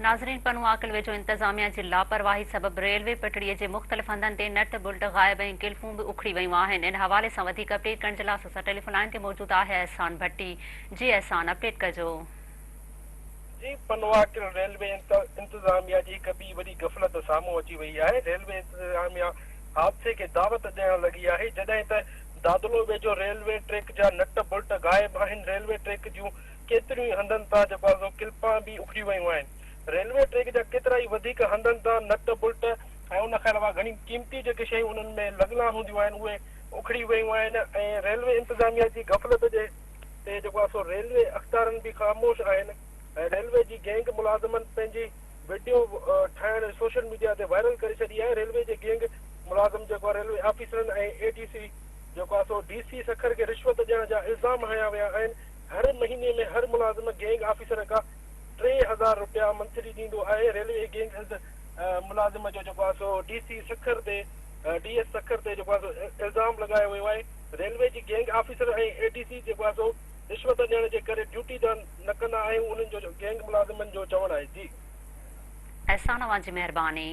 ناظرين پنوعاقل ويجهو انتظاميا جي لاپرواهي سبب ريلوي پٽڙي جي مختلف هنڌن تي نٽ بلٽ غائب ۽ ڪلفون به اکڙي ويون آهن ان حوالي سان وڌيڪ اپڊيٽ ڪرڻ جي لاء اسان سان ٽيليفون لائين تي موجود آهي احسان ڀٽي جي احسان اپڊيٽ ڪجو. جي پنوعاقل ريلوي انتظاميا جي هڪ ٻي وڏي غفلت سامهون اچي وئي آهي ريلوي انتظاميا حادثي کي دعوت ڏيڻ لڳي آهي جڏهن ته دادلو ويجهو ريلوي ٽريڪ جا نٽ بلٽ غائب آهن ريلوي ٽريڪ جون ڪيتريون ئي هنڌن تان جيڪو آهي سو ڪلپان به اکڙي ويون آهن. ريلوي ٽريڪ جا ڪيترائي وڌيڪ هنڌن تان نٽ بلٽ ۽ ان کان علاوه گهڻي قيمتي جيڪي شيون انهن ۾ لڳل هونديون آهن اهي اکڙي ويون آهن ۽ ريلوي انتظاميا جي غفلت جي تي جيڪو آهي سو ريلوي اختيارن به خاموش آهن ۽ ريلوي جي گينگ ملازمن پنهنجي وڊيو ٺاهڻ سوشل ميڊيا تي وائرل ڪري ڇڏي آهي ريلوي جي گينگ ملازم جيڪو آهي ريلوي آفيسرن ۽ اي ڊي سي جيڪو آهي سو ڊي سي سکر کي رشوت ڏيڻ جا الزام هنيا ويا آهن هر مهيني ۾ هر ملازم گينگ آفيسر کان 3000 رپيا منٿلي ڏيندو آهي، ريلوي گينگ ملازم جو جيڪو آهي سو ڊي سي سکر تي ڊي ايس سکر تي جيڪو آهي سو الزام لڳايو ويو آهي، ريلوي جي گينگ آفيسر ۽ اي ڊي سي جيڪو آهي سو رشوت ڏيڻ جي ڪري ڊيوٽي تان نه ڪندا آهيون انهن جو گينگ ملازمن جو چوڻ آهي جي. احسان اوهان جي مهرباني.